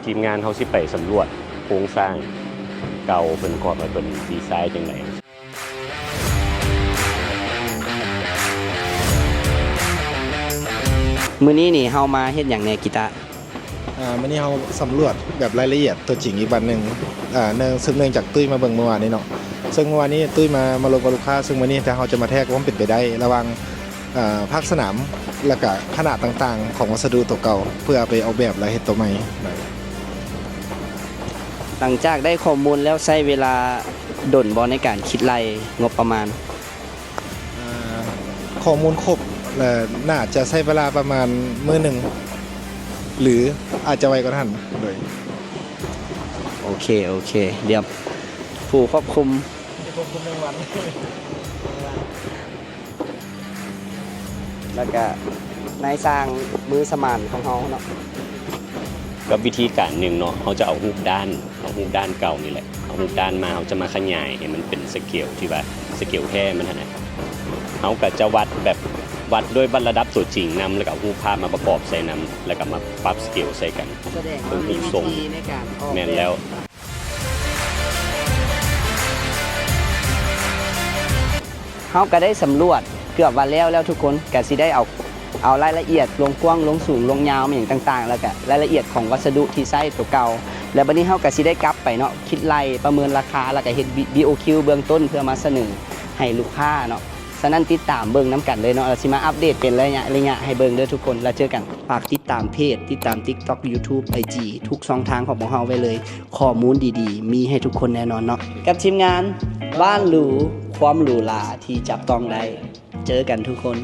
ທີມງານເຮົາຊິໄປສຳຫຼວດໂຄງສ້າງເກົ່າເພິ່ນກ່ອນ ວ່າເພິ່ນດີໄຊຈັ່ງໃດ. ມື້ນີ້ນີ້ເຮົາມາເຮັດຫຍັງແດ່ ກີຕາ? ອ່າ ມື້ນີ້ເຮົາສຳຫຼວດແບບລາຍລະອຽດຕົວຈິງອີກບັດໜຶ່ງ ເອີ່ ເນື່ອງ ສືບເນື່ອງຈາກຕຸ້ຍມາເບິ່ງມື້ວານນີ້ເນາະ ເຊິ່ງມື້ວານນີ້ຕຸ້ຍມາ ມາລົມກັບລູກຄ້າ ເຊິ່ງມື້ນີ້ທາງເຮົາຈະມາແທກຄວາມເປັນໄປໄດ້ລະຫວ່າງ ເອີ່ ພາກສະໜາມ ແລ້ວກະຂະໜາດຕ່າງໆຂອງວັດສະດຸຕົວເກົ່າ ເພື່ອໄປອອກແບບ ແລ້ວເຮັດຕົວໃໝ່. ຫຼັງຈາກໄດ້ຂໍ້ມູນແລ້ວ ໃຊ້ເວລາດົນບໍ່ໃນການຄິດໄລ່ງົບປະມານ? ອ່າ ຂໍ້ມູນຄົບ ເອີ່ ໜ້າຈະໃຊ້ເວລາປະມານມື້ໜຶ່ງ ຫຼື ອາດຈະໄວກວ່ານັ້ນ. ໂດຍ ໂອເຄ ໂອເຄ ດຽວຜູ້ຄວບຄຸມ ຄວບຄຸມແມງວັນ ແລ້ວກະນາຍຊ່າງມືສະໝານຂອງເຮົາເນາະ. ກັບວິທີການໜຶ່ງເນາະ ເຮົາຈະເອົາຮູບດ້ານ ເອົາຮູບດ້ານເກົ່ານີ້ແຫຼະ ເອົາຮູບດ້ານມາ ເຮົາຈະມາຂະຫຍາຍໃຫ້ມັນເປັນສະເກວທີ່ວ່າ ສະເກວແທ້ມັນຫັ້ນນະ ເຮົາກະຈະວັດແບບ ວັດດ້ວຍວັດລະດັບຕົວຈິງນຳ ແລ້ວກະເອົາຮູບພາບມາປະກອບໃສ່ນຳ ແລ້ວກະມາປັບສະເກວໃສ່ກັນ ເບິ່ງຮູບຊົງ. ແມ່ນແລ້ວ. ເຮົາກະໄດ້ສຳຫຼວດເກືອບວ່າແລ້ວແລ້ວທຸກຄົນ ກະຊິໄດ້ເອົາ ເອົາລາຍລະອຽດລວງກວ້າງ ລວງສູງ ລວງຍາວ ແມ່ນຫຍັງຕ່າງໆ ແລ້ວກະລາຍລະອຽດຂອງວັດສະດຸທີ່ໃຊ້ໂຕເກົ່າ ແລ້ວບັດນີ້ເຮົາກະຊິໄດ້ກັບໄປເນາະ ຄິດໄລ່ປະເມີນລາຄາ ແລ້ວກະເຮັດບີໂອຄິວເບື້ອງຕົ້ນ ເພື່ອມາສະເໜີໃຫ້ລູກຄ້າເນາະ. ສະນັ້ນຕິດຕາມເບິ່ງນຳກັນເລີຍເນາະ ແລ້ວຊິມາອັບເດດເປັນໄລຍະໄລຍະໃຫ້ເບິ່ງເດີທຸກຄົນ ແລ້ວເຈີກັນ. ຝາກຕິດຕາມເພຈ ຕິດຕາມຕິກຕັອກ ຢູທູບ ໄອຈີ ທຸກຊ່ອງທາງຂອງພວກເຮົາໄວ້ເລີຍ ຂໍ້ມູນດີໆມີໃຫ້ທຸກຄົນແນ່ນອນເນາະ ກັບທີມງານບ້ານຫຼູ ຄວາມຫຼູຫຼາທີ່ຈັບຕ້ອງໄດ້. ເຈີກັນທຸກຄົນ.